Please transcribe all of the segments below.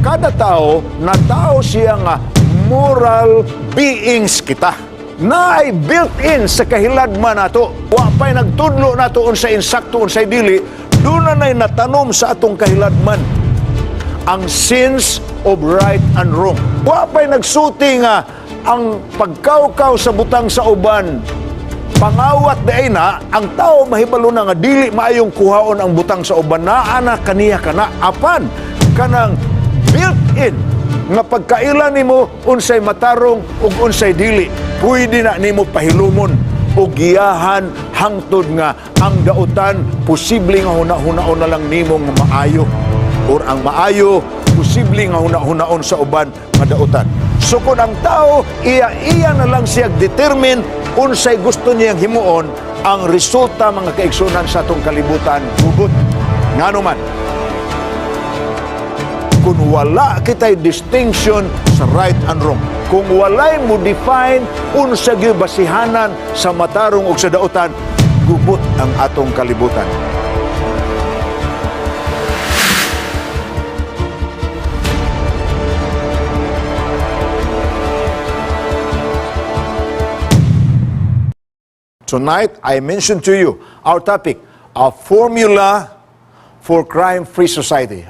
Kada tao, natao siya nga moral beings kita na ay built-in sa kahiladman nato. Wa pa'y nagtudlo nato unsay insakto, unsay dili, doon na na'y natanom sa atong kahiladman ang sense of right and wrong. Wa pa'y nagsulti nga ang pagkawkaw sa butang sa uban, pangawat diay na, ang tao mahibalo na nga dili maayong kuhaon ang butang sa uban, naa na kaniya kana, apan kanang built-in nga pagkaila nimo unsay matarong ug unsay dili, pwede na nimo pahilumon o giyahan hangtod nga ang dautan posible nga huna-hunaon na lang nimo nga maayo or ang maayo posible nga huna-hunaon sa uban nga dautan. So kung ang tao iya-iya na lang siya determine unsay gusto niyang himuon, ang resulta, mga kaigsunan, sa atong kalibutan, gubot. Ngano man, kung wala kitay distinction sa right and wrong, kung walay mo define unsa gyud basihanan sa matarong ug sa dautan, gubot ang atong kalibutan. Tonight, I mentioned to you our topic, a formula for crime-free society.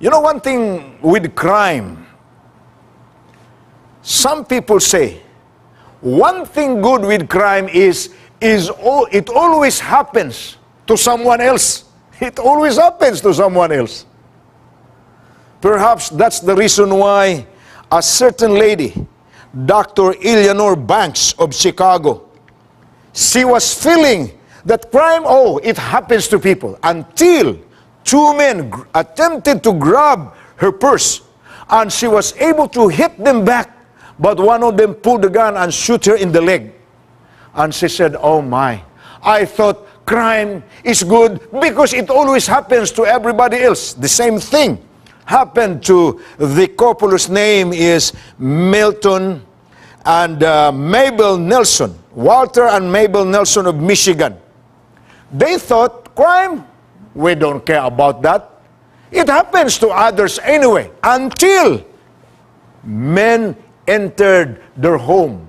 You know one thing with crime, some people say, one thing good with crime is it always happens to someone else. It always happens to someone else. Perhaps that's the reason why a certain lady, Dr. Eleanor Banks of Chicago, she was feeling that crime, oh, it happens to people, until two men attempted to grab her purse and she was able to hit them back, but one of them pulled the gun and shoot her in the leg. And she said, "Oh my, I thought crime is good because it always happens to everybody else." The same thing happened to the couple whose name is Milton and Mabel Nelson, Walter and Mabel Nelson of Michigan. They thought crime, we don't care about that. It happens to others anyway, until men entered their home,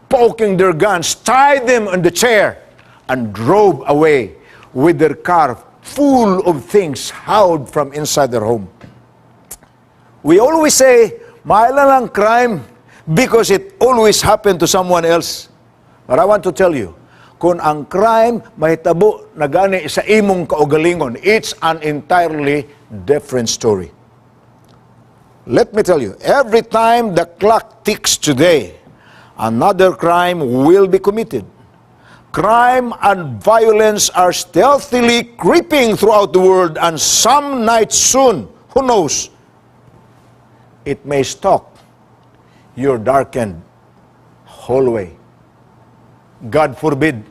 poking their guns, tied them on the chair, and drove away with their car full of things howled from inside their home. We always say, "Maayo lang crime because it always happened to someone else." But I want to tell you, kung ang crime mahitabo na gani sa imong kaugalingon, it's an entirely different story. Let me tell you, every time the clock ticks today, another crime will be committed. Crime and violence are stealthily creeping throughout the world, and some night soon, who knows, it may stalk your darkened hallway. God forbid.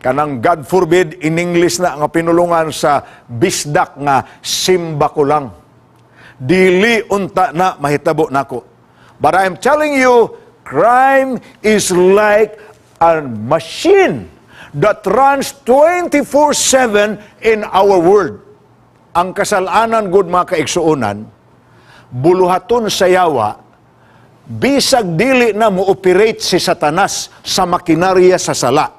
Kanang "God forbid" in English na nga pinulungan sa Bisdak nga "simba ko lang." Dili unta na mahitabo nako. But I'm telling you, crime is like a machine that runs 24/7 in our world. Ang kasalanan gud, mga kaigsuonan, buluhaton sa yawa, bisag dili na mo operate si Satanas sa makinarya sa sala.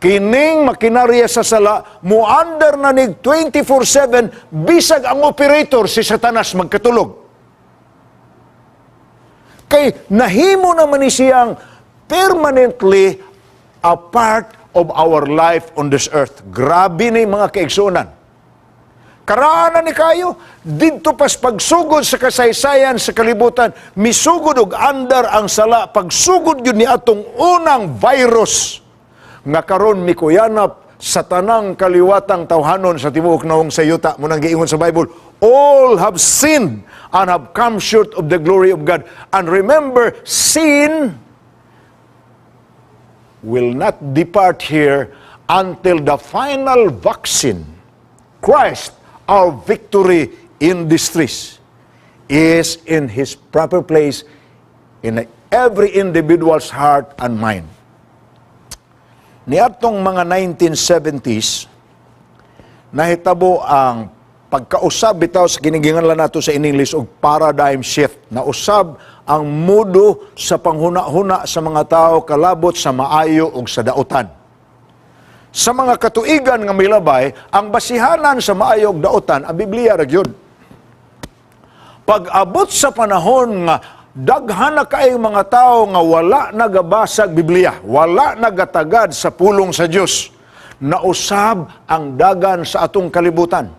Kining makinarya sa sala mo andar na nig 24/7 bisag ang operator si Satanas magkatulog. Kay nahimo naman ni siyang permanently a part of our life on this earth. Grabe ni, mga kaigsuonan. Karaan na ni kayo, didto pas pagsugod sa kasaysayan sa kalibutan, misugod og andar ang sala, pagsugod yun ni atong unang virus, nga karon mikuyanap sa tanang kaliwatang tawhanon sa tibuok nawong sa yuta. Mao nang giingon sa Bible, "All have sinned and have come short of the glory of God." And remember, sin will not depart here until the final vaccine, Christ, our victory industries, is in His proper place in every individual's heart and mind. Niadtong mga 1970s, nahitabo ang Pagkausab bitaw sa kining ginganlan nato sa English og paradigm shift. Nausab ang mudo sa panghuna-huna sa mga tao kalabot sa maayo ug sa dautan. Sa mga katuigan nga milabay, ang basihanan sa maayo ug dautan ang Biblia ra gyud. Pag-abot sa panahon nga daghan na kaayong mga tao nga wala nagabasag Biblia, wala nagatagad sa pulong sa Dios, nausab ang dagan sa atong kalibutan.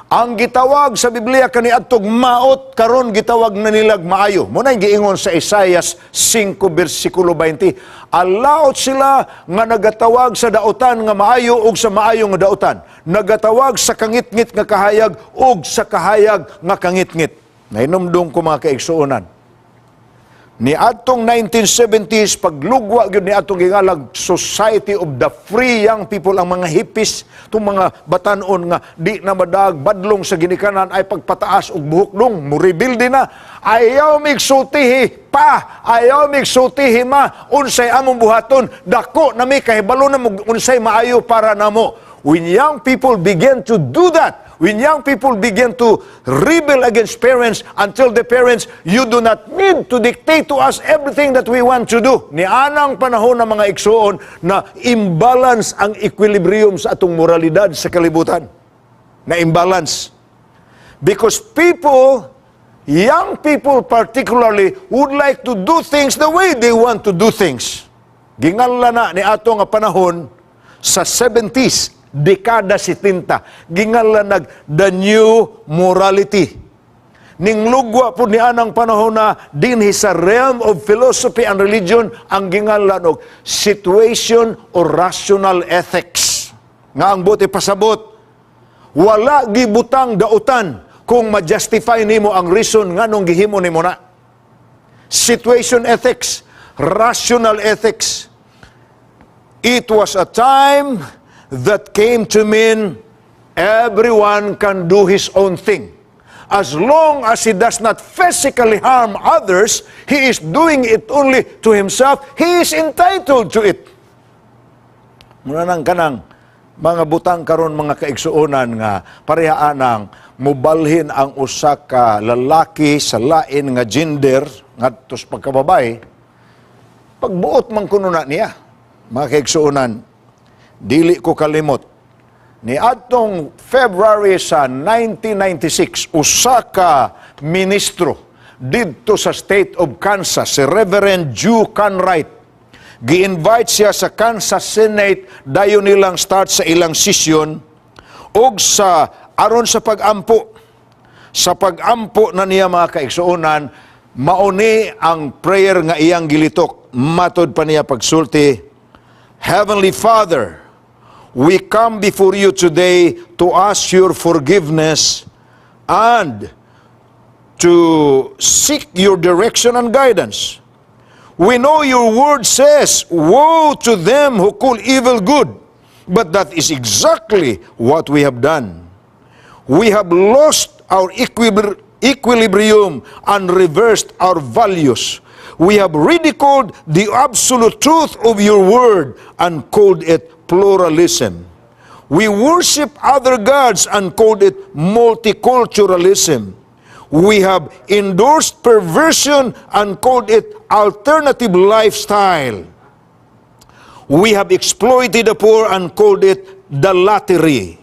Ang gitawag sa Biblia kaniadtog maot, karon gitawag na nilag maayo. Mao na giingon sa Isaias 5 bersikulo 20. Alaot sila nga nagatawag sa dautan nga maayo ug sa maayo nga dautan. Nagatawag sa kangitngit nga kahayag ug sa kahayag nga kangitngit. Nahinumdum ko, mga kaigsuonan. Ni atong 1970s, paglugwa gyud ni atong gingalag Society of the Free Young People, ang mga hippies, itong mga batanon nga di na madag badlong sa ginikanan ay pagpataas og buhok dong, murebilde na. Ayaw migsultihi pa, ayaw migsultihi ma, unsay among buhaton, dako na mi, kahibalo na mo unsay maayo para namo. When young people begin to do that, when young people begin to rebel against parents until the parents, "You do not need to dictate to us everything that we want to do." Ni anang panahon ng mga igsuon na imbalance ang equilibrium sa atong moralidad sa kalibutan. Na imbalance. Because people, young people particularly, would like to do things the way they want to do things. Ginganlan na ni ato nga panahon sa 70s, dekada 70, ginganlan nag the new morality. Ninglugwa po ni anang panahon na dinhi sa realm of philosophy and religion ang ginganlan og situation or rational ethics. Nga ang buot ipasabot, wala gibutang dautan kung ma-justify nimo ang reason nganong gihimo nimo na. Situation ethics, rational ethics. It was a time that came to mean everyone can do his own thing. As long as he does not physically harm others, he is doing it only to himself. He is entitled to it. Muna nang kanang mga butang karon, mga kaigsuonan, nga pareha anang mubalhin ang usa ka lalaki sa lain nga gender ngadto sa pagkababay, pagbuot man kuno na niya. Mga kaigsuonan, dili ko kalimot ni adtong February sa 1996, usa ka ministro didto sa state of Kansas, si Reverend Hugh Canright, gi-invite siya sa Kansas Senate dayon nilang start sa ilang session og sa aron sa pag-ampo. Sa pag-ampo na niya, mga kaigsuonan, mauni ang prayer nga iyang gilitok. Matod pa niya pagsulti, "Heavenly Father, we come before you today to ask your forgiveness and to seek your direction and guidance. We know your word says, 'Woe to them who call evil good,' but that is exactly what we have done. We have lost our equilibrium and reversed our values. We have ridiculed the absolute truth of your word and called it pluralism. We worship other gods and called it multiculturalism. We have endorsed perversion and called it alternative lifestyle. We have exploited the poor and called it the lottery.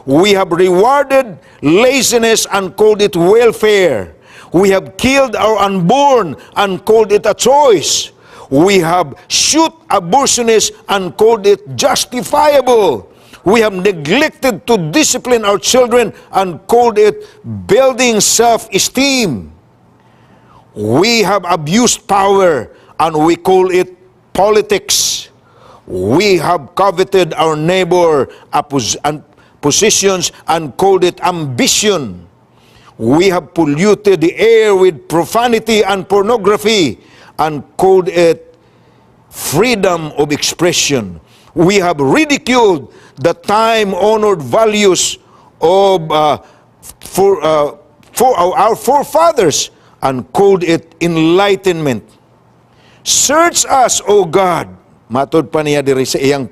We have rewarded laziness and called it welfare. We have killed our unborn and called it a choice. We have shoot abortionists and called it justifiable. We have neglected to discipline our children and called it building self-esteem. We have abused power and we call it politics. We have coveted our neighbor and positions and called it ambition. We have polluted the air with profanity and pornography and called it freedom of expression. We have ridiculed the time-honored values of for our forefathers and called it enlightenment. Search us, O God." Matod pa niya diri sa iyang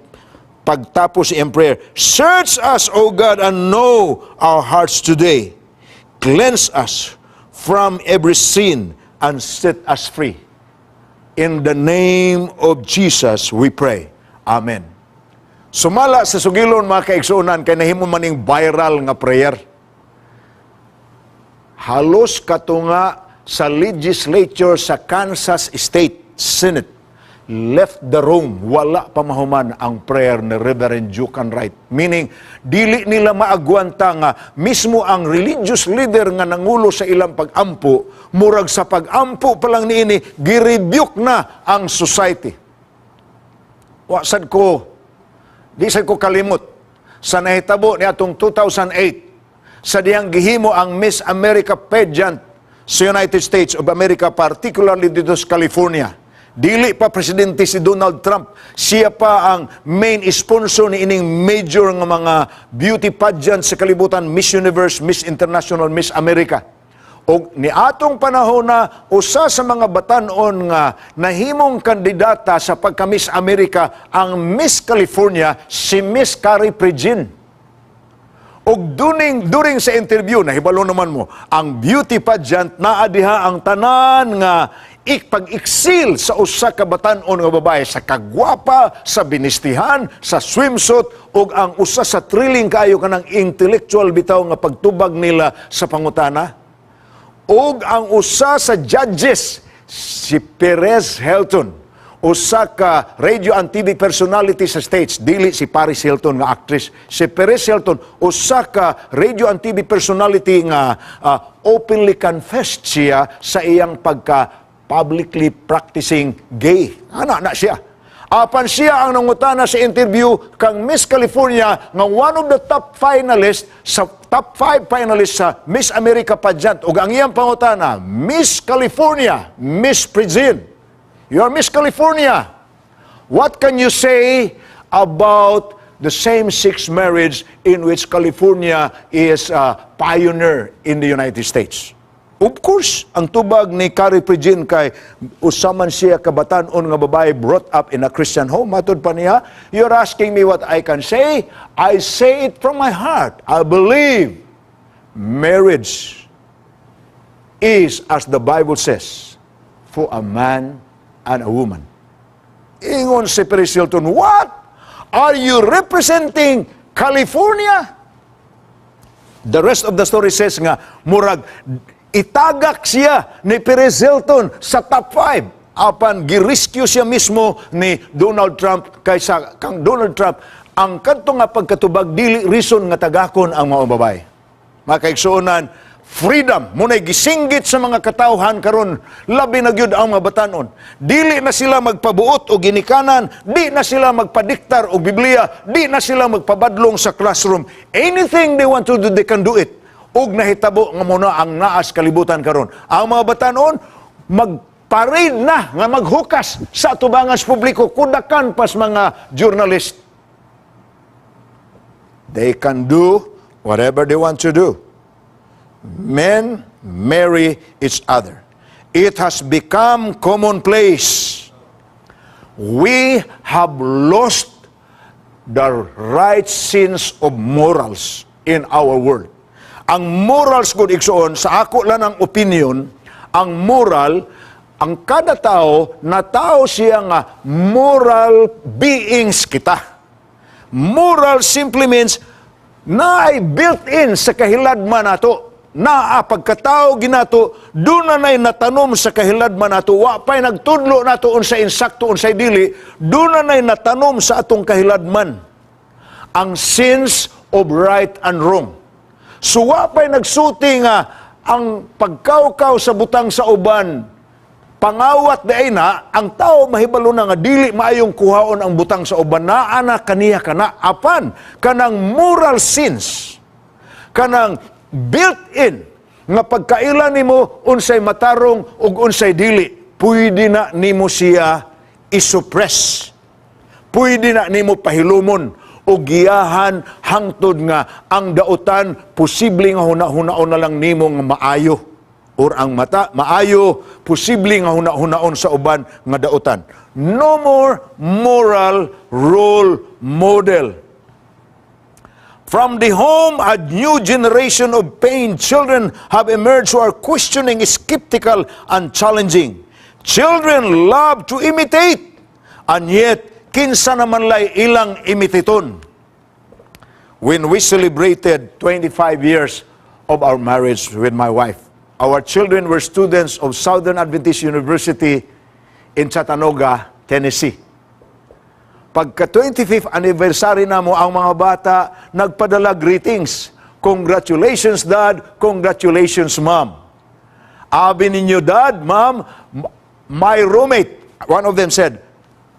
Pagtapos in prayer, "Search us, O God, and know our hearts today. Cleanse us from every sin and set us free. In the name of Jesus, we pray. Amen." Sumala sa sugilon, mga kaigsuonan, kay nahimo maning viral nga prayer. Halos katunga sa legislature sa Kansas State Senate left the room, wala pa mahuman ang prayer ni Reverend Joe Wright. Meaning, dili nila maagwanta nga mismo ang religious leader nga nangulo sa ilang pag-ampo, murag sa pag-ampo pa lang niini, girebuke na ang society. Wa sad ko, di sad ko kalimot sa nahitabo ni atong 2008 sa dihang gihimo ang Miss America pageant sa United States of America, particularly dito sa California. Dili pa presidente si Donald Trump. Siya pa ang main sponsor ni ining major nga mga beauty pageant sa kalibutan, Miss Universe, Miss International, Miss America. Og niatong panahon na usa sa mga batanon nga nahimong kandidata sa pagka Miss America ang Miss California, si Miss Carrie Pregine. Og during sa interview, nahibalo naman mo, ang beauty pageant, naa diha ang tanan nga pag-excel sa usa ka batan-on nga babae sa kagwapa, sa binistihan, sa swimsuit, ug ang usa sa thrilling kaayo kanang intellectual bitaw nga pagtubag nila sa pangutana. Ug ang usa sa judges, si Perez Hilton, usa ka radio and TV personality sa States, dili si Paris Hilton nga actress, si Perez Hilton, usa ka radio and TV personality nga openly confessed siya sa iyang pagka publicly practicing gay. Ana na siya. Apan siya ang nangutana sa interview kang Miss California nga one of the top finalists sa top five finalists sa Miss America pageant. Ug ang iyang pangutana, "Miss California, Miss Pregine, you are Miss California. What can you say about the same-sex marriage in which California is a pioneer in the United States?" Of course, ang tubag ni Carrie Pregine kay usa man siya kabatan-on nga babae brought up in a Christian home. Matod pa niya, "You're asking me what I can say? I say it from my heart. I believe marriage is, as the Bible says, for a man and a woman." Ingon si Perez Hilton, "What? Are you representing California?" The rest of the story says nga, murag, itagak siya ni Perez Hilton sa top 5. Apan girescue siya mismo ni Donald Trump kaysa kang Donald Trump ang kadto nga pagkatubag dili reason nga tagakon ang mga babae. Mga kaigsuonan, freedom mao nay gisinggit sa mga katawhan karon, labi na gyud ang mga batanon. Dili na sila magpabuot og ginikanan, di na sila magpadiktar og Biblia, di na sila magpabadlong sa classroom. Anything they want to do, they can do it. Ug nahitabo nga mao na ang naas kalibutan karon. Ang mga batanon magparade na nga maghukas sa atubangan sa publiko, kudakan pas mga journalist. They can do whatever they want to do. Men marry each other. It has become commonplace. We have lost the right sense of morals in our world. Ang morals gud, igsoon, sa ako lang ang opinion, ang moral, ang kada tao, na tao siya nga moral beings kita. Moral simply means na ay built-in sa kahiladman nato. Naa pagkatao ginato, doon na na'y natanom sa kahiladman nato. Wa pa'y nagtudlo nato unsay insakto, unsay dili, doon na na'y natanom sa atong kahiladman ang sense of right and wrong. So wa pa'y nagsulti nga ang pagkawkaw sa butang sa uban, pangawat di na, ang tao mahibalo na nga dili maayong kuhaon ang butang sa uban, naa na kaniya kana. Apan kanang moral sense, kanang built-in nga pagkaila nimo unsay matarong ug unsay dili, pwede na nimo siya isuppress, pwede na nimo pahilumon o giyahan hangtod nga ang dautan posible nga huna-hunaon na lang nimo nga maayo. Or ang mata maayo posible nga huna-hunaon sa uban nga dautan. No more moral role model. From the home, a new generation of pained children have emerged who are questioning, skeptical, and challenging. Children love to imitate, and yet, kinsa naman lay ilang imitaton? When we celebrated 25 years of our marriage with my wife, our children were students of Southern Adventist University in Chattanooga, Tennessee. Pagka 25th anniversary namo, ang mga bata nagpadala greetings. "Congratulations, Dad. Congratulations, Mom. Abi ninyo, Dad, Mom, my roommate," one of them said,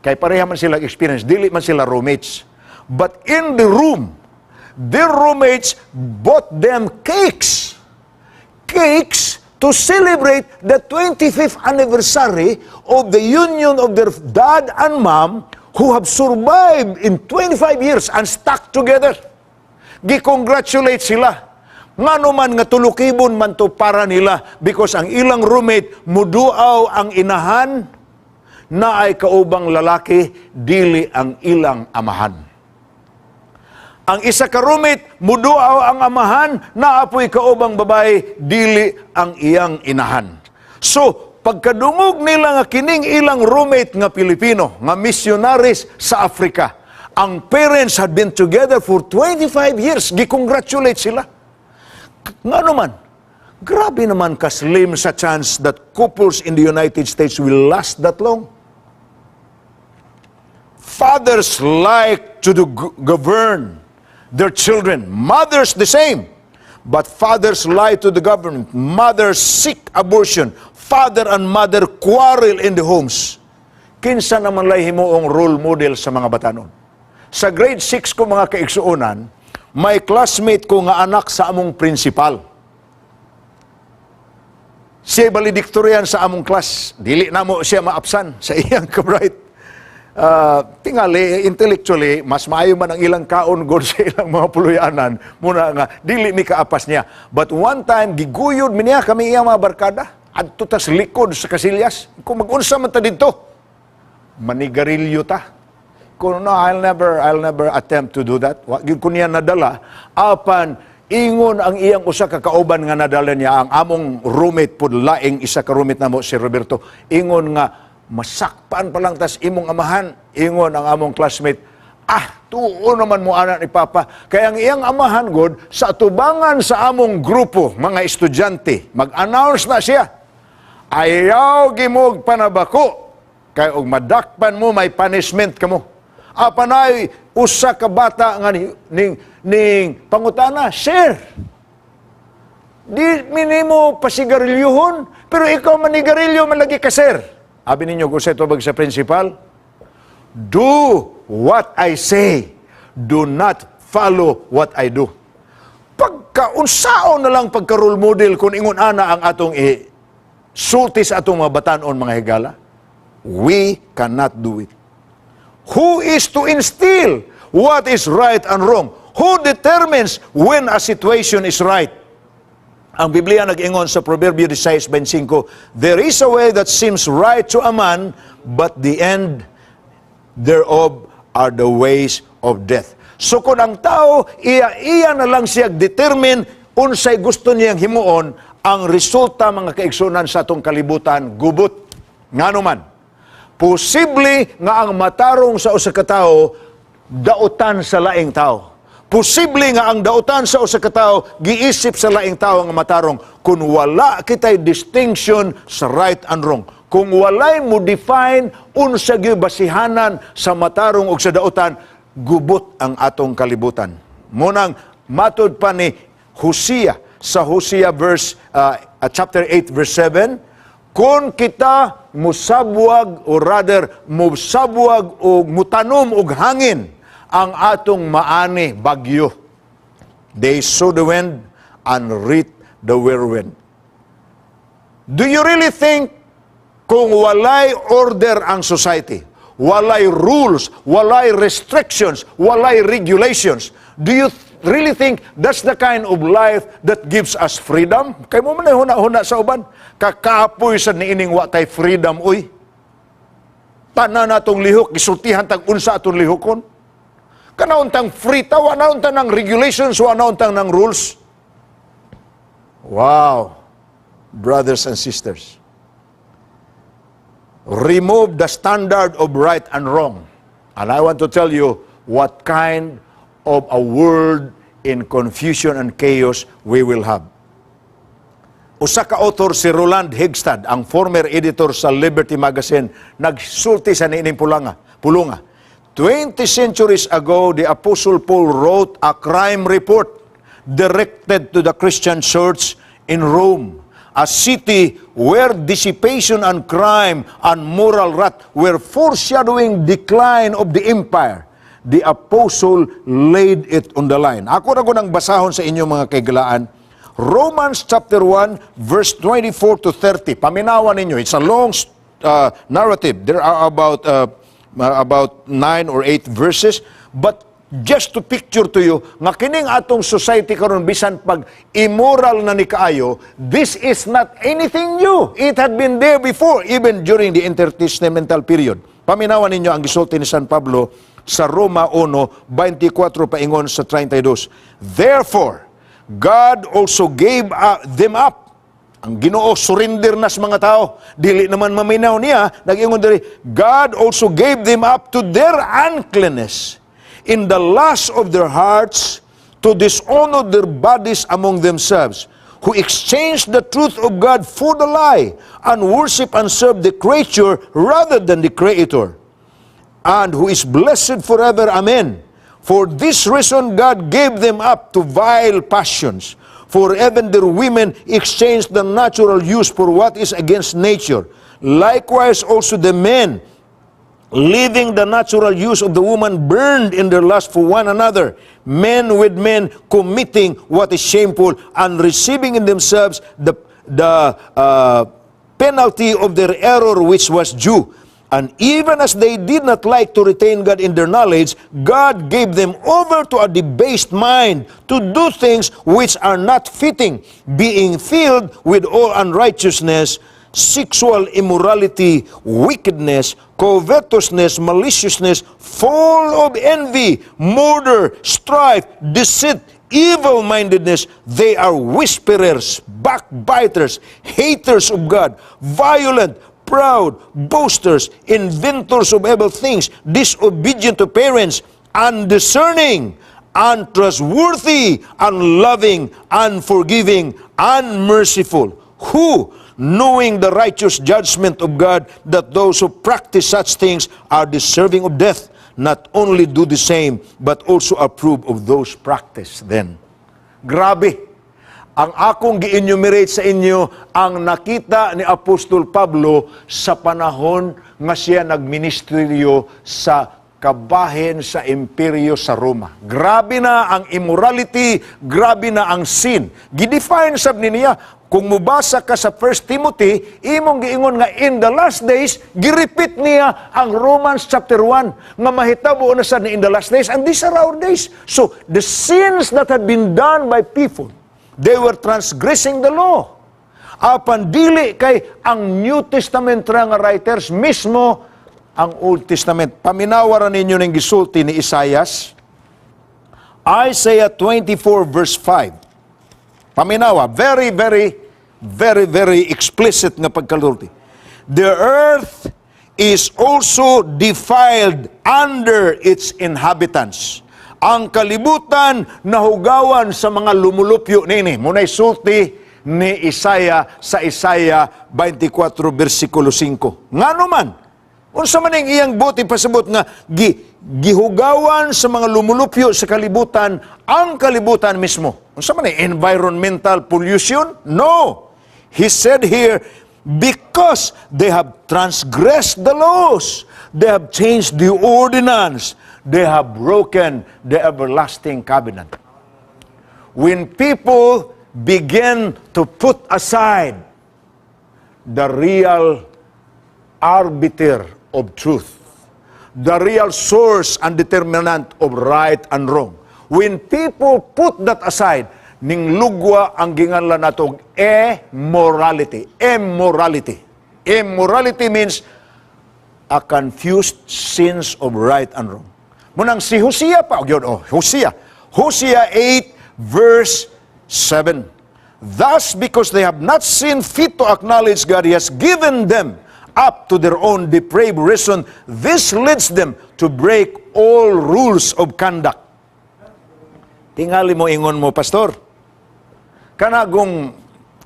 kay pareha man sila experience, dili man sila roommates. But in the room, their roommates bought them cakes. Cakes to celebrate the 25th anniversary of the union of their dad and mom who have survived in 25 years and stuck together. Gi-congratulate sila. Ngano man nga tulukibon man to para nila because ang ilang roommate muduaw ang inahan naay kaubang lalaki, dili ang ilang amahan. Ang isa ka roommate, muduaw ang amahan, naapoy kaubang babae, dili ang iyang inahan. So, pagkadungog nila nga kining ilang roommate nga Pilipino, nga missionaries sa Africa, ang parents had been together for 25 years, gi-congratulate sila. Ngano man, grabe naman ka-slim sa chance that couples in the United States will last that long. Fathers like to govern their children. Mothers the same. But fathers lie to the government. Mothers seek abortion. Father and mother quarrel in the homes. Kinsa naman lay himuong role model sa mga batanon? Sa grade 6 ko, mga kaigsuonan, may classmate ko nga anak sa among principal. Siya valedictorian sa among class. Dili namo siya maapsan sa iyang kabright. Tingali, intellectually, mas maayo man ang ilang kaon god sa ilang mga puluyanan. Muna nga, dili mi kaapas niya. But one time, giguyod mi niya kami iyang mga barkada. Adto tas likod sa kasilyas. Kung mag-unsa man ta didto, manigarilyo ta. Kung no, I'll never attempt to do that. Wa gyud ko niya nadala. Apan ingon ang iyang usa ka kauban nga nadala niya, ang among roommate pud, laing isa ka roommate namo si Roberto. Ingon nga masakpan pa lang tas imong amahan. Ingon ang among classmate, "Ah, tuo naman mo anak ni Papa." Kaya ang iyang amahan god sa tubangan sa among grupo, mga estudyante, mag-announce na siya. "Ayaw gimog panabako. Kay og madakpan mo, may punishment kamo." Apan ay usa ka bata nga ning pangutana, "Sir, di minimo pasigarilyohon, pero ikaw manigarilyo man lagi ka, sir." Abi ninyo kung sa tubag sa principal, "Do what I say, do not follow what I do." Pagka unsaon na lang pagka role model kung ingon ana ang atong i sulti sa atong mga batanon, mga higala, we cannot do it. Who is to instill what is right and wrong? Who determines when a situation is right? Ang Biblia nag-ingon sa Proverbio 16:25, "There is a way that seems right to a man, but the end thereof are the ways of death." So kung ang tao, iya-iya na lang siya determine unsay gusto niyang himuon, ang resulta, mga kaigsunan, sa atong kalibutan, gubot. Ngano man, posible nga ang matarong sa usa ka tawo dautan sa laing tao. Posible nga ang dautan sa usa ka tawo giisip sa laing tao nga matarong kung wala kitay distinction sa right and wrong. Kung walay mo define unsa gyud basihanan sa matarong ug sa dautan, gubot ang atong kalibutan. Munang matud pa ni Hosea sa Hosea verse chapter 8 verse 7, kung kita musabwag o rather musabwag o mutanom og hangin, ang atong maani bagyo. They sow the wind and reap the whirlwind. Do you really think kung walay order ang society, walay rules, walay restrictions, walay regulations, do you really think that's the kind of life that gives us freedom? Kay mao man huna-huna sa uban. Kakapoy sa niining wa tay freedom, uy. Tanan natong lihok, gisultihan tag unsa atong lihokon. Kana untang free ta, wa na unta ng regulations, wa na untang ng rules. Wow. Brothers and sisters, remove the standard of right and wrong. And I want to tell you what kind of a world in confusion and chaos we will have. Usa ka author, si Roland Hegstad, ang former editor sa Liberty Magazine, nagsulti sa niining pulunga. 20 centuries ago, the Apostle Paul wrote a crime report directed to the Christian church in Rome, a city where dissipation and crime and moral rot were foreshadowing decline of the empire. The apostle laid it on the line. Ako ra ko nang basahon sa inyo, mga kahigalaan. Romans chapter 1 verse 24 to 30. Paminawan ninyo. It's a long narrative. There are about 9 or 8 verses, but just to picture to you nga kining atong society karon, bisan pag immoral na ni kaayo, this is not anything new. It had been there before, even during the intertestamental period. Paminawan ninyo ang gisulti ni San Pablo sa Roma 1:24 paingon sa 32. "Therefore, God also gave them up." Ang Ginoo surrender na sa mga tao. Dili naman maminaw niya. Nag-ingon diri, "God also gave them up to their uncleanness in the lust of their hearts to dishonor their bodies among themselves, who exchanged the truth of God for the lie and worship and serve the creature rather than the Creator, and who is blessed forever. Amen. For this reason, God gave them up to vile passions. For even their women exchanged the natural use for what is against nature. Likewise, also the men, leaving the natural use of the woman, burned in their lust for one another, men with men committing what is shameful and receiving in themselves the penalty of their error which was due. And even as they did not like to retain God in their knowledge, God gave them over to a debased mind to do things which are not fitting, being filled with all unrighteousness, sexual immorality, wickedness, covetousness, maliciousness, full of envy, murder, strife, deceit, evil mindedness. They are whisperers, backbiters, haters of God, violent, proud, boasters, inventors of evil things, disobedient to parents, undiscerning, untrustworthy, unloving, unforgiving, unmerciful, who, knowing the righteous judgment of God, that those who practice such things are deserving of death, not only do the same, but also approve of those practice them." Grabe! Ang akong gi-enumerate sa inyo ang nakita ni Apostol Pablo sa panahon nga siya nagministeryo sa kabahin sa imperyo sa Roma. Grabe na ang immorality, grabe na ang sin. Gidefine sab ni niya. Kung mubasa ka sa 1 Timothy, imong giingon nga in the last days, girepeat niya ang Romans chapter 1 nga mahitabo na sad ni in the last days, and these are our days. So, the sins that had been done by people, they were transgressing the law. Apan dili kay ang New Testament ra nga writers, mismo ang Old Testament. Paminawaran ninyo ning gisulti ni Isaias. Isaiah 24 verse 5. Paminawa, very, very, very, very explicit nga pagkalulti. "The earth is also defiled under its inhabitants." Ang kalibutan nahugawan sa mga lumulupyo nini. Muna'y sulti ni Isaiah sa Isaiah 24 versikulo 5. Ngano man? Unsa man ang iyang buot ipasabot nga gihugawan sa mga lumulupyo sa kalibutan ang kalibutan mismo? Unsa man ang environmental pollution? No. He said here, because they have transgressed the laws, they have changed the ordinance, they have broken the everlasting covenant. When people begin to put aside the real arbiter of truth, the real source and determinant of right and wrong. When people put that aside, ning lugwa ang ginganlan nato immorality. Immorality. Immorality means a confused sense of right and wrong. Munang si Hosea pa, yun, oh, Hosea. Hosea 8 verse 7. "Thus, because they have not seen fit to acknowledge God, He has given them up to their own depraved reason. This leads them to break all rules of conduct." Tingali mo ingon mo, "Pastor, kanang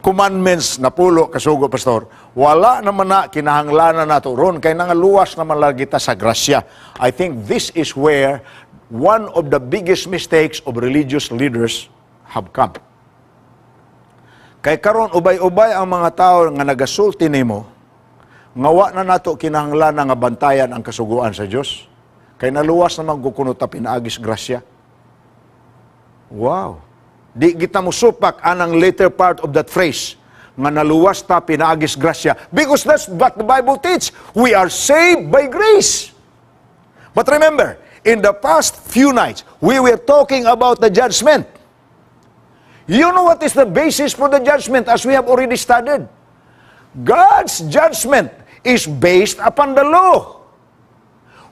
commandments na pulo kasugo, Pastor, wala naman na kinahanglanan nato ron kay nangaluwas naman lagi ta sa grasya." I think this is where one of the biggest mistakes of religious leaders have come. Kay karon ubay-ubay ang mga tao nga nagasulti nimo nga wa na nato kinahanglan nga bantayan ang kasuguan sa Dios. Kay naluwas naman kuno ta pinaagis grasya. Wow. Di kita musupak anang later part of that phrase nga naluwas ta pinaagis grasya, because that's what the Bible teach. We are saved by grace. But remember, in the past few nights, we were talking about the judgment. You know what is the basis for the judgment, as we have already studied? God's judgment is based upon the law.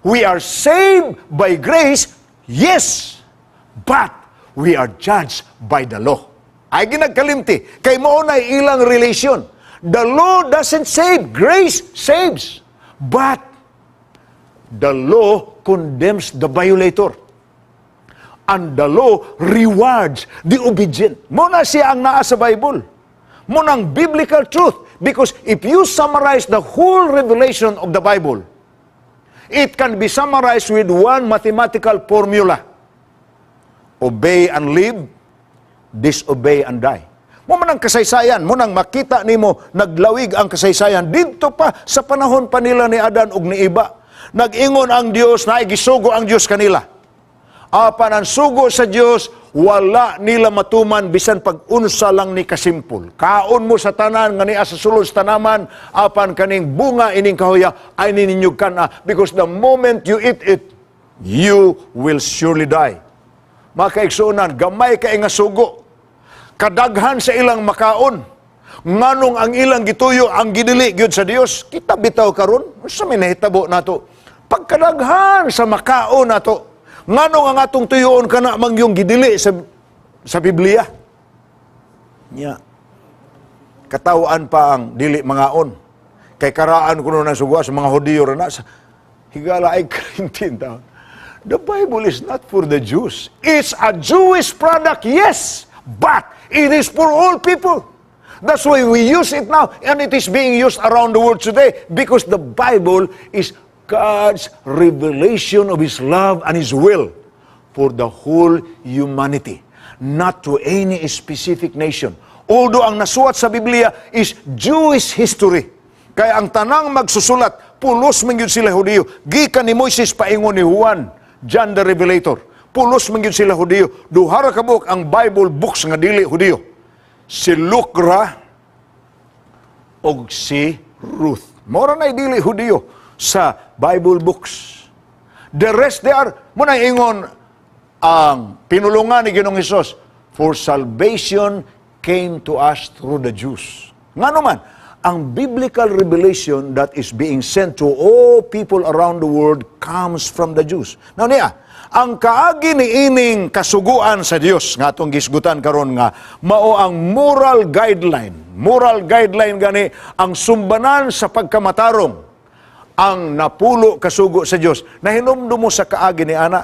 We are saved by grace, yes, but we are judged by the law. Ay ginagkalimti, kay mao na ilang relation. The law doesn't save, grace saves. But the law condemns the violator. And the law rewards the obedient. Mao na siya ang naa sa Bible. Mao nang biblical truth. Because if you summarize the whole revelation of the Bible, it can be summarized with one mathematical formula. Obey and live, disobey and die. Mao man ang kasaysayan, mao nang makita nimo naglawig ang kasaysayan didto pa sa panahon pa nila ni Adan ug ni Eva. Nag-ingon ang Dios, naigisugo ang Dios kanila. Apan ang sugo sa Dios, wala nila matuman bisan pag unsa lang ni kasimpol. "Kaon mo sa tanan nga nia sa sulod sa tanaman, apan kaning bunga ining kahoya ay ninyo kana, because the moment you eat it, you will surely die." Mga kaigsuonan, gamay kay nga sugo. Kadaghan sa ilang makaon. Nganong ang ilang gituyo ang gidili gyud sa Dios? Kita bitaw karon, unsa may nahitabo nato? Pagkadaghan sa makaon nato, nganong ang atong tuyoon kana man yung gidili sa Biblia? Nya. Katawhan pa ang dili mangaon. Kay karaan kuno ng sugo sa mga Hudiyo ra na sa higala ay kalintin taon. The Bible is not for the Jews. It's a Jewish product, yes, but it is for all people. That's why we use it now, and it is being used around the world today, because the Bible is God's revelation of His love and His will for the whole humanity, not to any specific nation. Although ang nasuwat sa Biblia is Jewish history. Kaya ang tanang magsusulat, pulos man gyud sila Hudiyo. Gikan ni Moises paingon ni Juan, John the Revelator. Pulos man gyud sila Hudiyo. Duha ra ka buok ang Bible books nga dili Hudiyo. Si Luke ra og si Ruth. Mao ra na dili Hudiyo sa Bible books. The rest they are, mao na ingon ang pinulungan ni Ginoong Hesus, "For salvation came to us through the Jews." Ngano man, ang biblical revelation that is being sent to all people around the world comes from the Jews. Now niya, ang kaagi ni ining kasuguan sa Dios nga atong gisgutan karon nga mao ang moral guideline. Moral guideline gani ang sumbanan sa pagkamatarong, ang napulo kasugo sa Dios. Nahinumdum mo sa kaagi ni ana.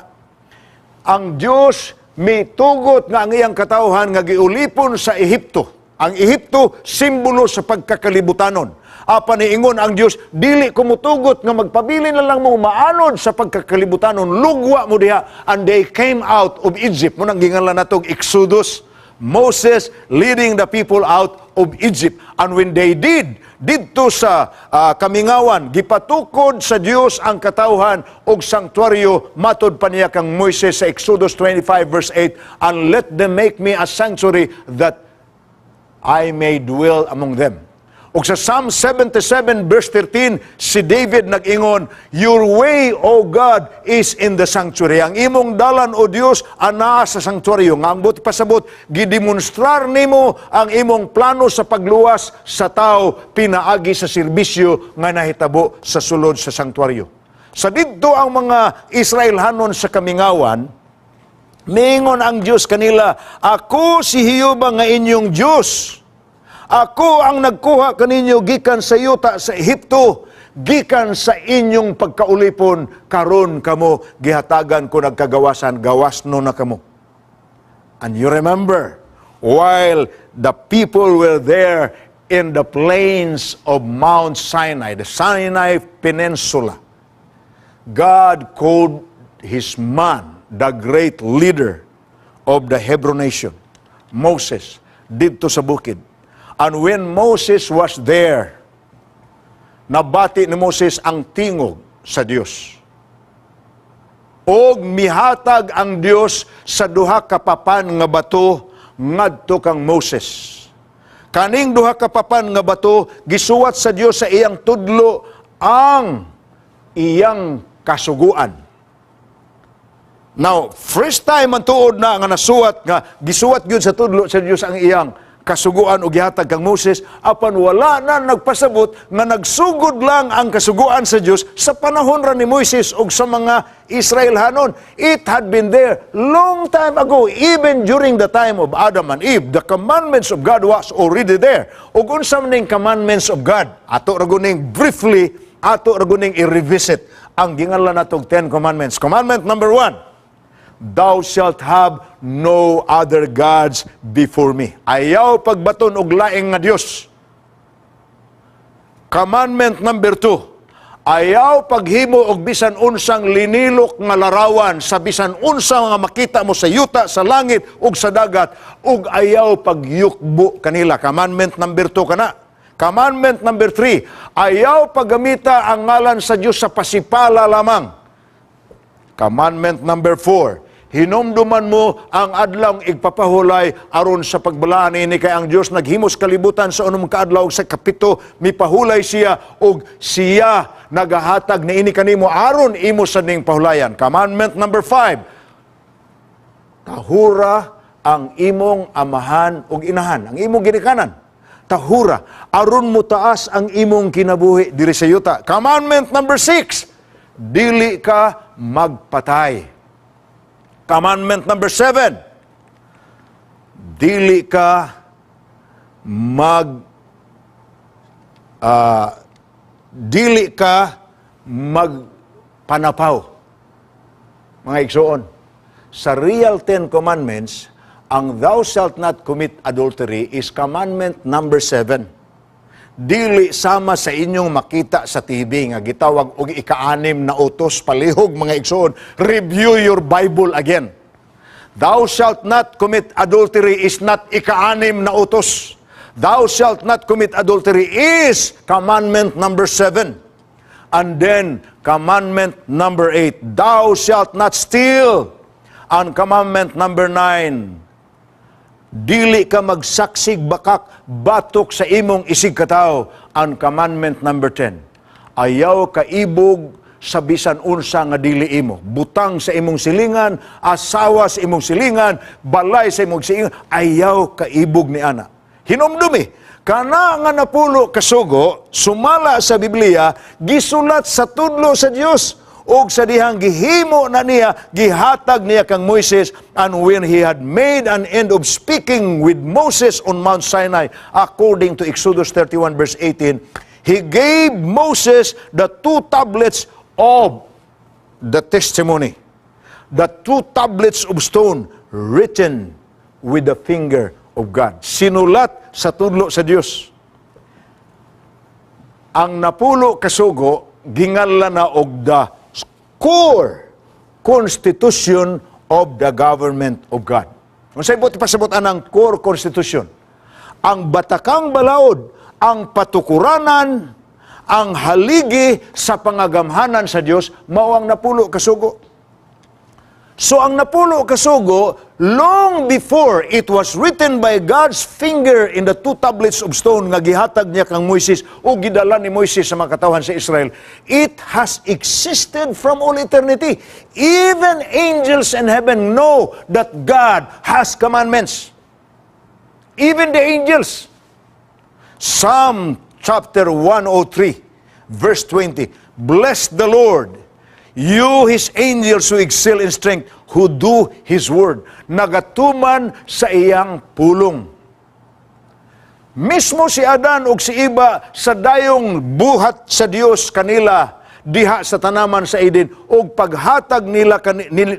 Ang Dios mitugot nga ang iyang katawhan nga giulipon sa Ehipto. Ang Ehipto simbolo sa pagkakalibutanon. Apan niingon ang Dios, "Dili ko mutugot nga magpabilin na lang mo maanod sa pagkakalibutanon, lugwa mo diha." And they came out of Egypt. Mao nang gingalan natog Exodus. Moses leading the people out of Egypt. And when they did, didto sa kamingawan, gipatukod sa Dios ang katawhan og sanktuaryo matod pa niya kang Moises sa Exodus 25 verse 8, "And let them make me a sanctuary that I may dwell among them." Ug sa Psalm 77 verse 13, si David nag-ingon, "Your way, O God, is in the sanctuary." Ang imong dalan, O Dios, anaa sa sanctuaryo. Nga ang buot pasabot, gidemonstrar nimo ang imong plano sa pagluwas sa tao pinaagi sa serbisyo nga nahitabo sa sulod sa sanctuaryo. Sa didto ang mga Israelhanon sa kamingawan, miingon ang Dios kanila, "Ako si Jehova nga inyong Dios. Ako ang nagkuha kaninyo gikan sa yuta sa Ehipto, gikan sa inyong pagkaulipon, karon kamo gihatagan ko og kagawasan, gawasno na kamo." And you remember, while the people were there in the plains of Mount Sinai, the Sinai Peninsula, God called his man, the great leader of the Hebrew nation, Moses, didto sa bukid. And when Moses was there, nabati ni Moses ang tingog sa Dios. Og mihatag ang Dios sa duha ka papan nga bato ngadto kang Moses. Kaning duha ka papan nga bato, gisuwat sa Dios sa iyang tudlo ang iyang kasuguan. Now, first time ang tuod na nga nasuwat nga gisuwat gyud sa tudlo sa Dios ang iyang kasuguan og gihatag kang Moses, apan wala na nagpasabot nga nagsugod lang ang kasuguan sa Dios sa panahon ra ni Moises ug sa mga Israelhanon. It had been there long time ago, even during the time of Adam and Eve, the commandments of God was already there. Ug unsa man ning commandments of God? Ato ra guning briefly, ato ra guning i-revisit ang ginganlan natog Ten Commandments. Commandment number 1: "Thou shalt have no other gods before me." Ayaw pagbaton og laing nga Dios. Commandment number 2: Ayaw paghimo og bisan unsang linilok nga larawan sa bisan unsa nga makita mo sa yuta, sa langit ug sa dagat, ug ayaw pagyukbo kanila. Commandment number 2 kana. Commandment number 3: Ayaw paggamita ang ngalan sa Dios sa pasipala lamang. Commandment number 4: Hinumduman mo ang adlawng igpapahulay aron sa pagbalaan ini, kay ang Dios naghimos kalibutan sa 6 ka adlaw, sa kapito mipahulay siya, ug siya nagahatag niini kanimo aron imo sa ning pahulayan. Commandment number 5: Tahura ang imong amahan ug inahan, ang imong ginikanan. Tahura aron mo taas ang imong kinabuhi diri sa yuta. Commandment number 6: Dili ka magpatay. Commandment number 7: Dili ka magpanapaw. Mga igsoon, sa real Ten Commandments, ang "Thou shalt not commit adultery" is commandment number 7. Dili sama sa inyong makita sa TV nga gitawag og ikaanim na utos. Palihog, mga igsoon, review your Bible again. "Thou shalt not commit adultery" is not ikaanim na utos. "Thou shalt not commit adultery" is commandment number 7. And then, commandment number 8, "Thou shalt not steal." And commandment number 9, dili ka magsaksig bakak batok sa imong isigkatawo. And commandment number 10, ayaw ka ibog sa bisan unsa nga dili imo. Butang sa imong silingan, asawa sa imong silingan, balay sa imong silingan, ayaw kaibog ni ana. Hinumdumi, kana nga 10 kasugo, sumala sa Biblia, gisulat sa tudlo sa Dios og sa dihang gihimo na niya, gihatag niya kang Moises. And when he had made an end of speaking with Moses on Mount Sinai, according to Exodus 31 verse 18, he gave Moses the two tablets of the testimony, the two tablets of stone written with the finger of God. Sinulat sa tudlo sa Dios. Ang 10 kasugo, ginganlan na og the core constitution of the government of God. Unsay buot pasabot anang core constitution? Ang batakang balaod, ang patukuranan, ang haligi sa pangagamhanan sa Dios, mao ang 10 kasugo. So ang napulo ka sugo, long before it was written by God's finger in the two tablets of stone nga gihatag niya kang Moises o gidala ni Moises sa mga katawhan sa Israel, it has existed from all eternity. Even angels in heaven know that God has commandments. Even the angels. Psalm chapter 103, verse 20. "Bless the Lord, you His angels who excel in strength, who do His word." Nagatuman sa iyang pulong. Mismo si Adan ug si Eva, sa dayong buhat sa Dios kanila diha sa tanaman sa Eden ug paghatag nila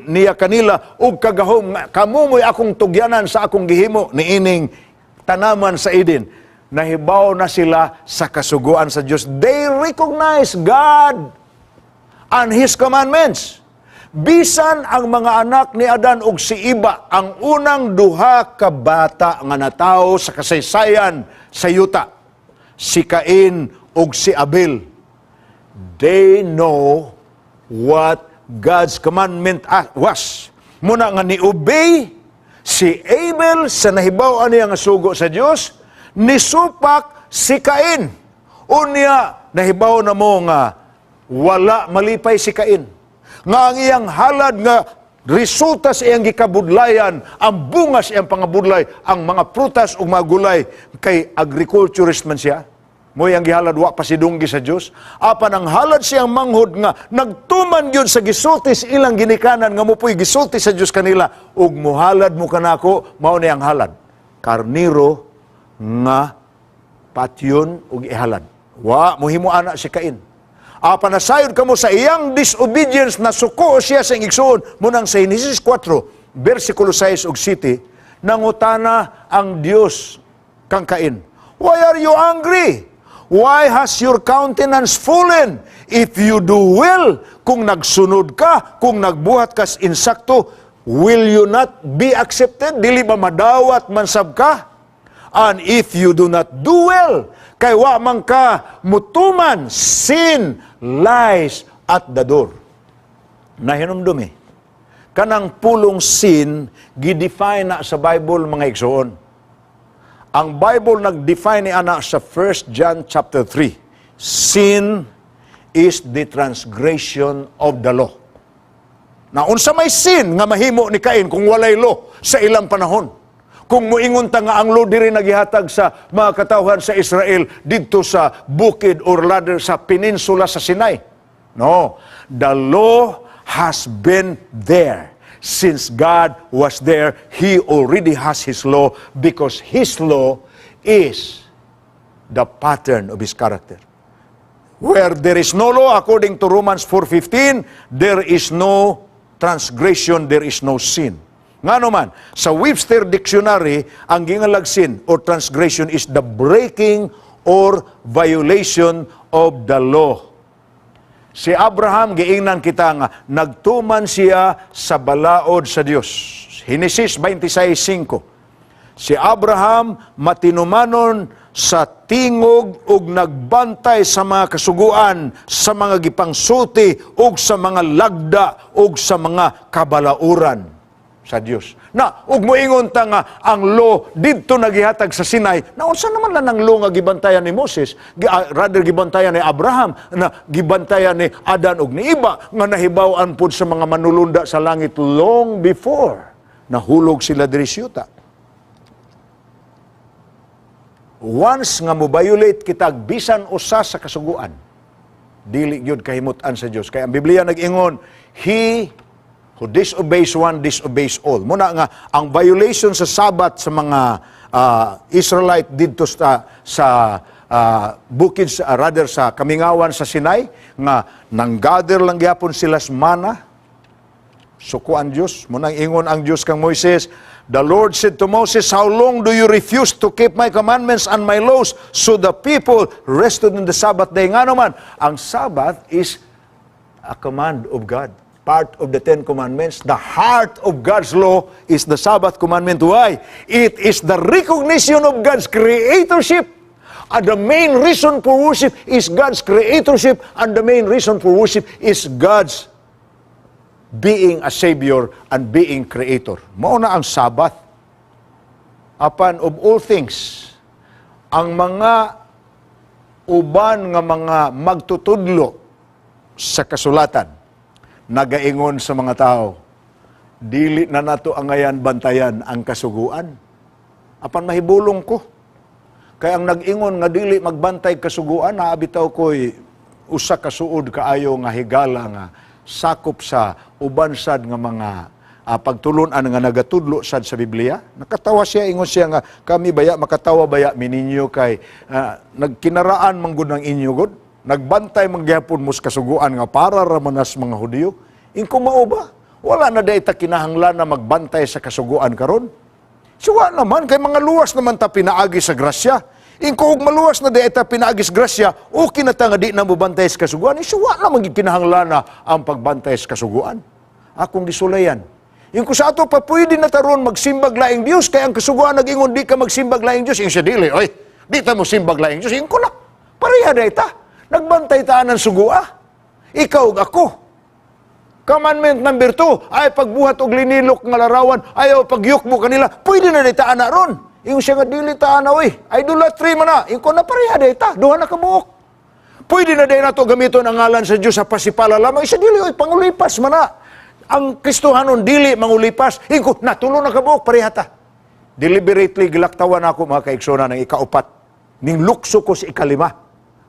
niya kanila og kagahom nga kamo mo'y akong tugyanan sa akong gihimo niining tanaman sa Eden, nahibaw na sila sa kasuguan sa Dios. They recognize God and His commandments. Bisan ang mga anak ni Adan ug si Eva, ang unang duha ka bata nga natawo sa kasaysayan sa yuta, si Cain ug si Abel, they know what God's commandment was. Muna nga ni-obey si Abel sa nahibaw-an niya nga sugo sa Dios, nisupak si Cain. Unya, nahibaw na mo nga wala malipay si Cain. Nga ang iyang halad nga resulta sa iyang gikabudlayan, ang bunga sa iyang pangabudlay, ang mga prutas ug mga gulay, kay agriculturist man siya. Mo iyang gihalad, wa pa sidunggi sa Dios. Apan ang halad siyang manghod nga nagtuman gyud sa gisulti sa ilang ginikanan nga mo po'y gisulti sa Dios kanila, ug muhalad mo kanako, mao ni ang halad. Karniro nga patyon ug ihalad. Wa mohimo ana si Cain. Apan nasayod kamo sa iyang disobedience na suko siya sa iyang igsuon, munang sa Genesis 4, versikulo 6 ug 7, nangutana ang Dios kang Cain, "Why are you angry? Why has your countenance fallen? If you do well, kung nagsunod ka, kung nagbuhat ka sa insakto, will you not be accepted? Dili ba madawat man sab ka? And if you do not do well, kay wa man ka mutuman, sin lies at the door." Nahinumdumi, kanang pulong sin, gidefine na sa Bible, mga igsoon. Ang Bible nag-define ni ana sa 1 John chapter 3. Sin is the transgression of the law. Na unsa may sin nga mahimo ni Cain kung walay law sa ilang panahon? Kung muingon ta nga ang law diri nagihatag sa mga katawhan sa Israel didto sa bukid or rather sa peninsula sa Sinai. No, the law has been there. Since God was there, He already has His law because His law is the pattern of His character. Where there is no law, according to Romans 4:15, there is no transgression, there is no sin. Ngano man, sa Webster Dictionary, ang gingalag sin or transgression is the breaking or violation of the law. Si Abraham, giingnan kita nga, nagtuman siya sa balaod sa Dios. Genesis 26:5. Si Abraham matinumanon sa tingog ug nagbantay sa mga kasuguan, sa mga gipangsulti ug sa mga lagda ug sa mga kabalauran sa Dios. Na ug moingon ta nga ang law didto nagihatag sa Sinai. Na unsa naman lang ang law nga gibantayan ni Moses, rather gibantayan ni Abraham, na gibantayan ni Adan ug ni Eva nga nahibaw-an pud sa mga manulunda sa langit long before nahulog sila diri sa yuta? Once nga mo violate kita bisan usa sa kasuguan, dili gyud kahimut-an sa Dios. Kay ang Biblia nag-ingon, "He who disobeys one disobeys all." Muna nga ang violation sa Sabbath sa mga Israelite didto sa bukid sa, rather sa kamingawan sa Sinai nga nanggather lang gyapon sila sa mana, suko ang Dios. Munang ingon ang Dios kang Moises. The Lord said to Moses, "How long do you refuse to keep my commandments and my laws?" So the people rested on the Sabbath day. Nga naman, ang Sabbath is a command of God. Part of the Ten Commandments. The heart of God's law is the Sabbath commandment. Why? It is the recognition of God's creatorship. And the main reason for worship is God's creatorship, and the main reason for worship is God's being a Savior and being Creator. Mao na ang Sabbath. Apan of all things, ang mga uban nga mga magtutudlo sa kasulatan nagaingon sa mga tao, dili na nato angayan bantayan ang kasuguan. Apan mahibulong ko. Kay ang nag-ingon nga dili magbantay kasuguan, naa bitaw ko'y usa ka suod kaayo nga higala nga sakop sa uban sad nga mga pagtulunan nga nagatudlo sad sa Biblia. Nakatawa siya, ingon siya nga kami baya makatawa baya mininyo kay nagkinaraan man gud ng inyo gud. Nagbantay man gyapon mo sa kasuguan nga para ra man nas mga Hudiyo. Ingko, mao ba? Wala na diay ta kinahanglan na magbantay sa kasuguan karon. Siwa naman, kay mga luwas naman ta pinaagi sa grasya. Ingko, og maluwas na diay ta pinaagi sa grasya, okay na ta nga di na mobantay sa kasuguan. Siwa naman gid kinahanglan na ang pagbantay sa kasuguan. Akong gisulayan. Ingko, sa ato pa pwede na taron magsimbag laing Dios kay ang kasuguan nag-ingon di ka magsimbag laing Dios. Ingon siya, dili, oy, di ta mo simbag laing Dios. Ingko na, pareha diay ta. Nagbantay ta ng sugua. Ikaw ug ako. Commandment number 2, ay pagbuhat og linilok nga larawan, ayaw pagyukbo kanila, pwede na ta ana ron. Ingon siya nga dili ta ana oy, idolatry man na. Ingon ko na pareha diay ta, duha na ka buok. Pwede na diay nato gamiton ang ngalan sa Dios sa pasipala lamang. Isa dili oy, pangulipas man na. Ang Kristohanon dili mangulipas. Ingon ko, natulo na ka buok, pareha ta. Deliberately gilaktawan ako, mga kaigsonan, ang ikaupat. Ning lukso ko sa ikalima.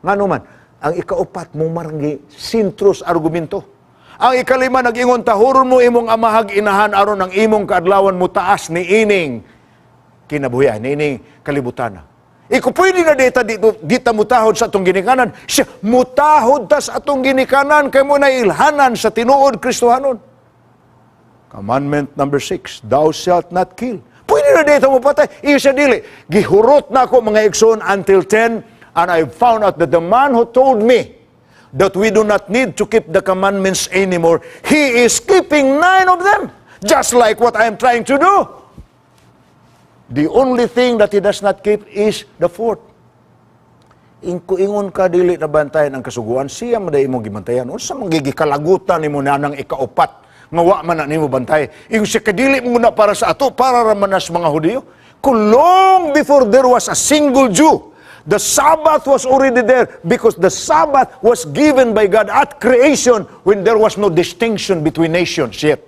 Ngano man, ang ikaupat mo maranggi sentro sa argumento. Ang ikalima nag-ingon, tahuron mo imong amahag inahan aron ang imong kaadlawan mo taas ni ining kinabuhian, ni ining kalibutan. Iko, pwede na dita dito, dita mutahod sa atong ginikanan. Siya, mutahod ta sa atong ginikanan kay mo na ilhanan sa tinuod Kristohanon. Commandment number 6, thou shalt not kill. Pwede na dito mo patay. Iyo siya dili. Gihurot na ako, mga igsoon, until 10, and I found out that the man who told me that we do not need to keep the commandments anymore, he is keeping nine of them. Just like what I am trying to do. The only thing that he does not keep is the fourth. Ingko, ingon ka dili na bantayan ang kasuguan, siya man imong gibantayan. Unsa man gikalagutan nimo na nang ikaupat nga wa man na nimo bantay? Ingon siya kadili mo na para sa ato, para ra man na sa mga Hudiyo. Kung long before there was a single Jew, the Sabbath was already there because the Sabbath was given by God at creation when there was no distinction between nations yet.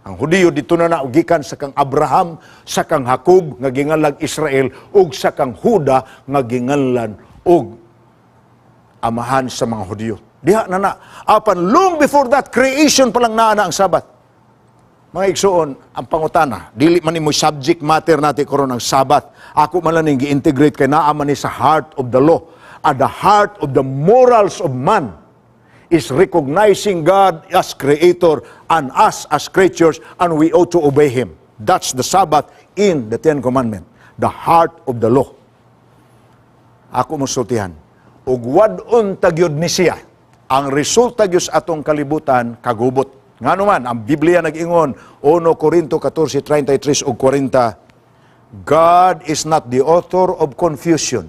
Ang Hudiyo dito na naugikan sa kang Abraham, sa kang Jacob nga gingalag Israel ug sa kang Huda nga ginganlan og amahan sa mga Hudiyo. Diha na na. Apan long before that, creation pa lang naa na ang Sabbath. Mga igsuon, ang pangutana, dili man nimo subject matter natin karon ang Sabbath. Ako man lang ning gi-integrate kay naa man ni sa heart of the law. At the heart of the morals of man is recognizing God as creator and us as creatures, and we ought to obey Him. That's the Sabbath in the Ten Commandments, the heart of the law. Ako musultihan, ug wad-on ta gyud ni siya, ang resulta gyud sa atong kalibutan kagubot. Ngano man, ang Biblia nag-ingon, 1 Corinto 14:33 ug 40, "God is not the author of confusion,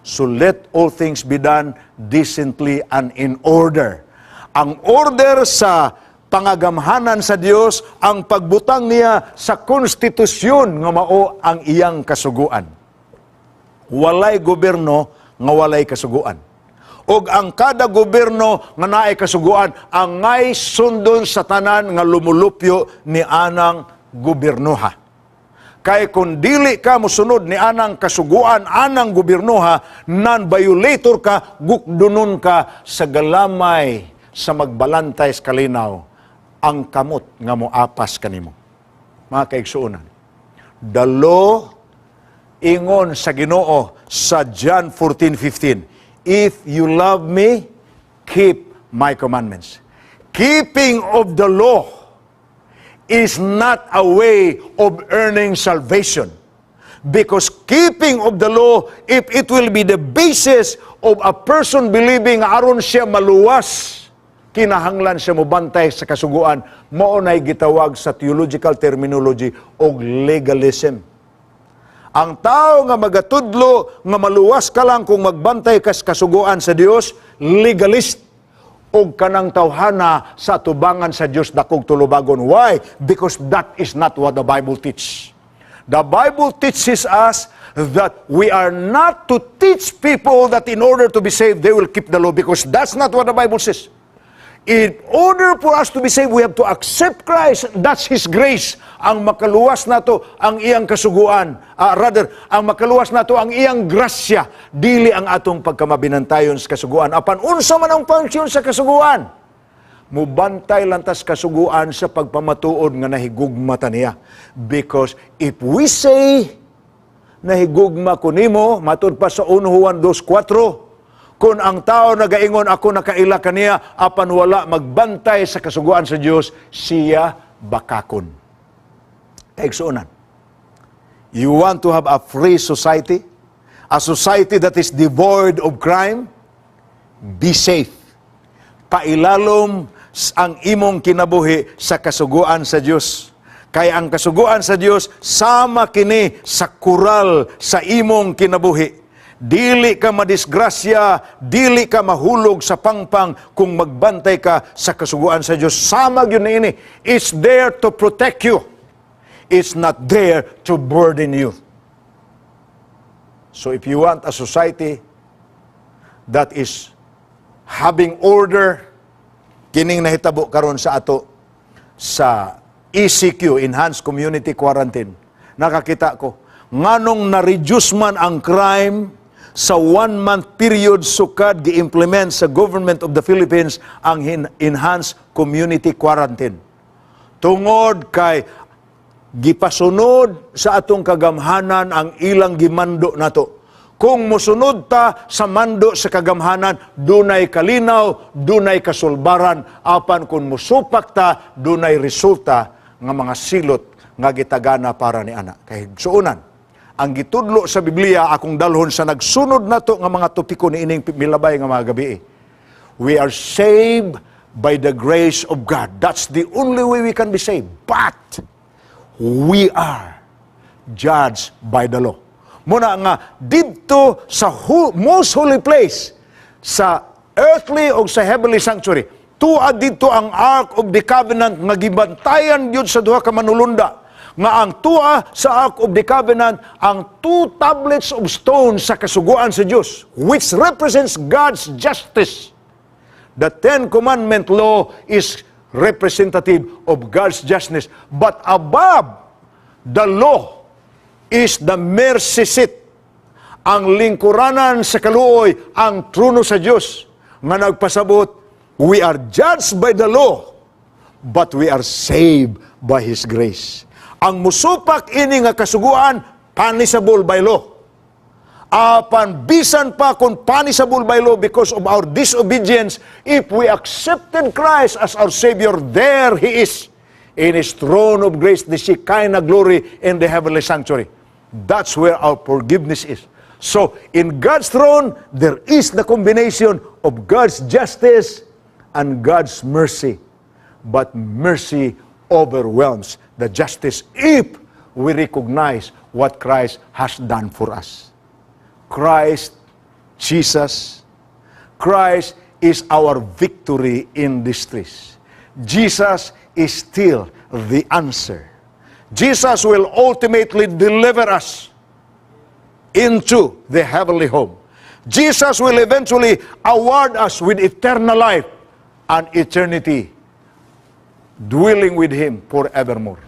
so let all things be done decently and in order." Ang order sa pangagamhanan sa Dios, ang pagbutang niya sa konstitusyon nga mao ang iyang kasuguan. Walay gobyerno nga walay kasuguan. Og ang kada gobyerno nga naay kasuguan, angay sundon sa tanan nga lumulupyo ni anang gobyernoha. Kay kung dili ka mosunod ni anang kasuguan, anang gobyernoha, non-violator ka, gukdunon ka sa galamay sa magbalantay sa kalinaw, ang kamot nga moapas kanimo. Mga kaigsuonan, the law, ingon sa Ginoo sa John 14:15, "If you love me, keep my commandments." Keeping of the law is not a way of earning salvation. Because keeping of the law, if it will be the basis of a person believing aron siya maluwas, kinahanglan siya mobantay sa kasuguan, mao nay gitawag sa theological terminology og legalism. Ang tao nga magatudlo nga maluwas ka lang kung magbantay ka sa kasuguan sa Dios, legalist. Og kanang tawhana sa tubangan sa Dios dakog tulubagon. Why? Because that is not what the Bible teaches. The Bible teaches us that we are not to teach people that in order to be saved, they will keep the law, because that's not what the Bible says. In order for us to be saved, we have to accept Christ. That's His grace. Ang makaluwas nato ang iyang kasuguan. Rather, ang makaluwas nato ang iyang grasya. Dili ang atong pagkamabinantayon sa kasuguan. Apan unsa man ang function sa kasuguan? Mubantay lang tas kasuguan sa pagpamatuod nga nahigugma ta niya. Because if we say, "Nahigugma ko nimo," matud pa sa 1 Juan 2:4, kung ang tao nagaingon, "Ako nakaila kaniya," apan wala magbantay sa kasuguan sa Dios, siya bakakon. Kaigsuonan, you want to have a free society? A society that is devoid of crime? Be safe. Pailalom ang imong kinabuhi sa kasuguan sa Dios. Kay ang kasuguan sa Dios sama kini sa kural sa imong kinabuhi. Dili ka madisgrasya, dili ka mahulog sa pangpang kung magbantay ka sa kasuguan sa Dios. Sama gyud niini. It's there to protect you. It's not there to burden you. So if you want a society that is having order, kining nahitabo karon sa ato sa ECQ, Enhanced Community Quarantine. Nakakita ko nganong na-reduce man ang crime sa one month period sukad gi-implement sa Government of the Philippines ang Enhanced Community Quarantine. Tungod kay gipasunod sa atong kagamhanan ang ilang gimando nato. Kung musunod ta sa mando sa kagamhanan, dunay kalinaw, dunay kasulbaran, apan kung musupak ta, dunay resulta nga mga silot nga gitagana para ni ana. Kaigsuonan, ang gitudlo sa Biblia akong dalhon sa nagsunod nato nga mga topiko ni ining milabay nga mga gabi. We are saved by the grace of God. That's the only way we can be saved. But we are judged by the law. Muna nga didto sa most holy place sa earthly o sa heavenly sanctuary, tuad didto ang Ark of the Covenant nga gibantayan gyud sa duha ka manulunda, nga ang tua sa Ark of the Covenant ang two tablets of stone sa kasuguan sa Dios, which represents God's justice. The Ten Commandment law is representative of God's justice. But above the law is the mercy seat. Ang lingkuranan sa kaluoy, ang trono sa Dios nga nagpasabot, we are judged by the law, but we are saved by His grace. Ang musupak ini nga kasuguan, punishable by law. Apan bisan pa kung punishable by law because of our disobedience, if we accepted Christ as our Savior, there He is in His throne of grace, the Shekinah glory in the heavenly sanctuary. That's where our forgiveness is. So, in God's throne, there is the combination of God's justice and God's mercy. But mercy overwhelms the justice if we recognize what Christ has done for us. Christ, Jesus, Christ is our victory in distress. Jesus is still the answer. Jesus will ultimately deliver us into the heavenly home. Jesus will eventually award us with eternal life and eternity, dwelling with Him forevermore.